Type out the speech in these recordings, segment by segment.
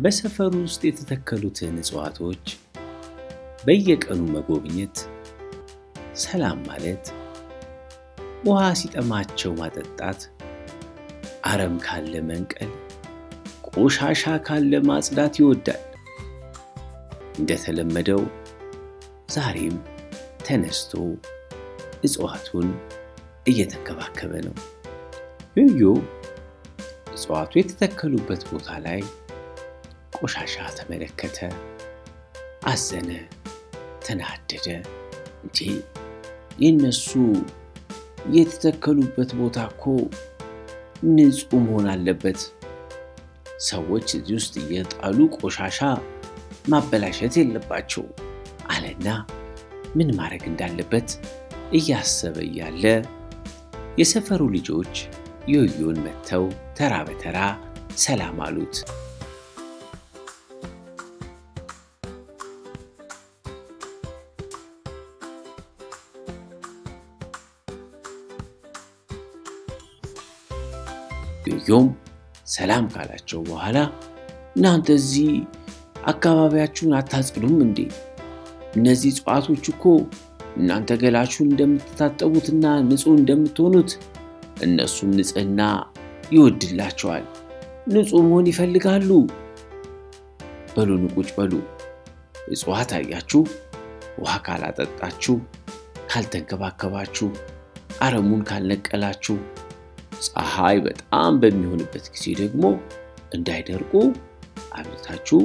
በሰፈሩ ውስጥ የተተከሉትን እጽዋቶች በየቀኑ መጎብኘት፣ ሰላም ማለት፣ ውሃ ሲጠማቸው ማጠጣት፣ አረም ካለ መንቀል፣ ቆሻሻ ካለ ማጽዳት ይወዳል። እንደተለመደው ዛሬም ተነስቶ እጽዋቱን እየተንከባከበ ነው። ዮዮ እጽዋቱ የተተከሉበት ቦታ ላይ ቆሻሻ ተመለከተ፣ አዘነ፣ ተናደደ። እንዴ የእነሱ የተተከሉበት ቦታ እኮ ንጹህ መሆን አለበት። ሰዎች እዚህ ውስጥ እየጣሉ ቆሻሻ ማበላሸት የለባቸው አለና ምን ማድረግ እንዳለበት እያሰበ እያለ የሰፈሩ ልጆች ዮዮን መጥተው ተራ በተራ ሰላም አሉት። ዮዮም ሰላም ካላቸው በኋላ እናንተ እዚህ አካባቢያችሁን አታጽዱም እንዴ? እነዚህ እጽዋቶች እኮ እናንተ ገላችሁን እንደምትታጠቡትና ንጹህ እንደምትሆኑት እነሱም ንጽህና ይወድላቸዋል፣ ንጹህ መሆን ይፈልጋሉ። በሉ ቁጭ በሉ። እጽዋት አያችሁ፣ ውሃ ካላጠጣችሁ፣ ካልተንከባከባችሁ፣ አረሙን ካልነቀላችሁ፣ ፀሐይ በጣም በሚሆንበት ጊዜ ደግሞ እንዳይደርቁ አብዝታችሁ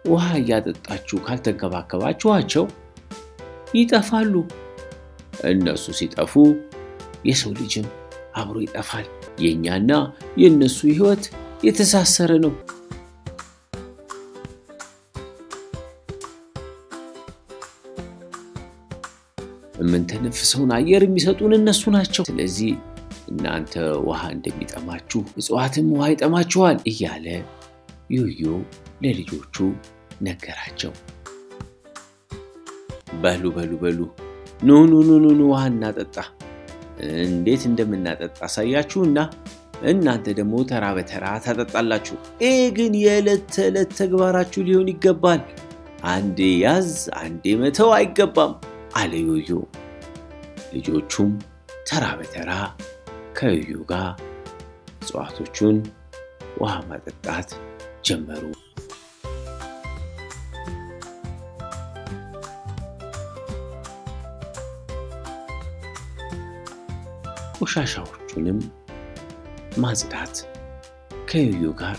ውሃ እያጠጣችሁ ካልተንከባከባችኋቸው ይጠፋሉ። እነሱ ሲጠፉ የሰው ልጅም አብሮ ይጠፋል። የኛና የእነሱ ሕይወት የተሳሰረ ነው። የምንተነፍሰውን አየር የሚሰጡን እነሱ ናቸው። ስለዚህ እናንተ ውሃ እንደሚጠማችሁ እጽዋትም ውሃ ይጠማችኋል እያለ ዮዮ ለልጆቹ ነገራቸው። በሉ በሉ በሉ ኑ ኑ ኑ ኑ ውሃ እናጠጣ። እንዴት እንደምናጠጣ አሳያችሁና እናንተ ደግሞ ተራ በተራ ታጠጣላችሁ። ይህ ግን የዕለት ተዕለት ተግባራችሁ ሊሆን ይገባል። አንዴ ያዝ አንዴ መተው አይገባም አለ ዮዮ። ልጆቹም ተራ በተራ ከዮዮ ጋር እጽዋቶቹን ውሃ ማጠጣት ጀመሩ። ቆሻሻዎቹንም ማጽዳት፣ ከዮዮ ጋር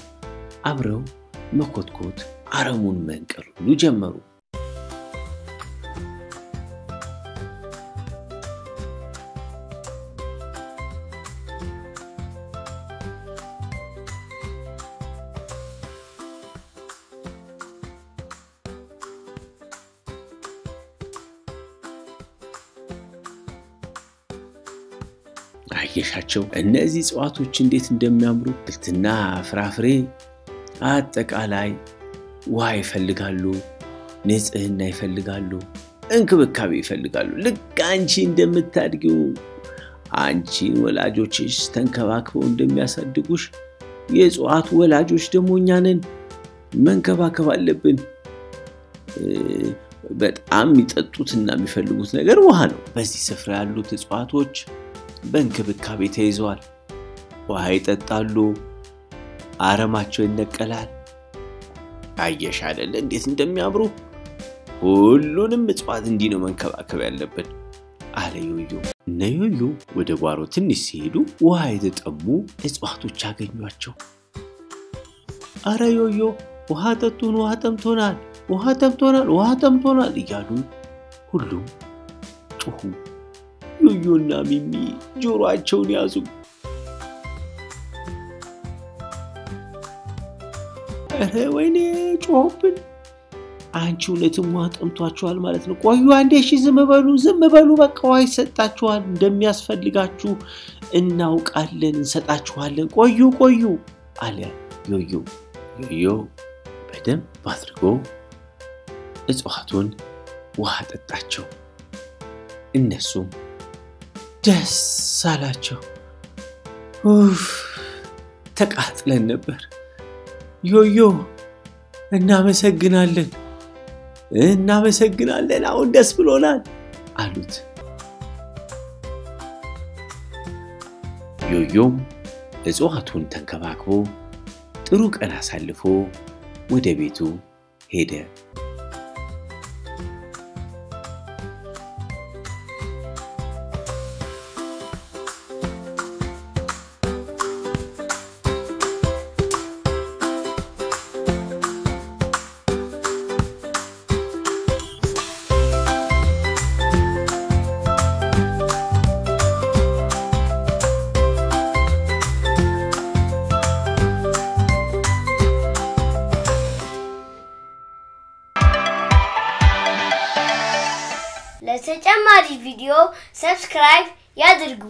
አብረው መኮትኮት፣ አረሙን መንቀል ሁሉ ጀመሩ። አየሻቸው እነዚህ እጽዋቶች እንዴት እንደሚያምሩ! አትክልትና ፍራፍሬ አጠቃላይ ውሃ ይፈልጋሉ፣ ንጽህና ይፈልጋሉ፣ እንክብካቤ ይፈልጋሉ። ልክ አንቺ እንደምታድጊው አንቺን ወላጆችሽ ተንከባክበው እንደሚያሳድጉሽ የእጽዋቱ ወላጆች ደግሞ እኛንን መንከባከብ አለብን። በጣም የሚጠጡትና የሚፈልጉት ነገር ውሃ ነው። በዚህ ስፍራ ያሉት እጽዋቶች በእንክብካቤ ተይዘዋል። ውሃ ይጠጣሉ፣ አረማቸው ይነቀላል። አየሽ አይደለ እንዴት እንደሚያምሩ! ሁሉንም እጽዋት እንዲህ ነው መንከባከብ ያለብን አለ ዮዮ። እነ ዮዮ ወደ ጓሮ ትንሽ ሲሄዱ ውሃ የተጠሙ እጽዋቶች አገኟቸው። አረ ዮዮ ውሃ ጠጡን፣ ውሃ ጠምቶናል፣ ውሃ ጠምቶናል፣ ውሃ ጠምቶናል እያሉ ሁሉም ጮሁ። ዮዮና ሚሚ ጆሮአቸውን ያዙ። ኧረ ወይኔ ጮሁብን! አንቺ እውነትም ውሃ ጠምቷችኋል ማለት ነው። ቆዩ አንዴ፣ እሺ ዝም በሉ ዝም በሉ፣ በቃ ውሃ ይሰጣችኋል፣ እንደሚያስፈልጋችሁ እናውቃለን፣ እንሰጣችኋለን። ቆዩ ቆዩ አለ ዮዮ። ዮዮ በደንብ አድርጎ እጽዋቱን ውሃ ጠጣቸው። እነሱም ደስ አላቸው። ኡፍ ተቃጥለን ነበር ዮዮ፣ እናመሰግናለን፣ እናመሰግናለን፣ አሁን ደስ ብሎናል አሉት። ዮዮም እጽዋቱን ተንከባክቦ ጥሩ ቀን አሳልፎ ወደ ቤቱ ሄደ። ለተጨማሪ ቪዲዮ subscribe ያድርጉ።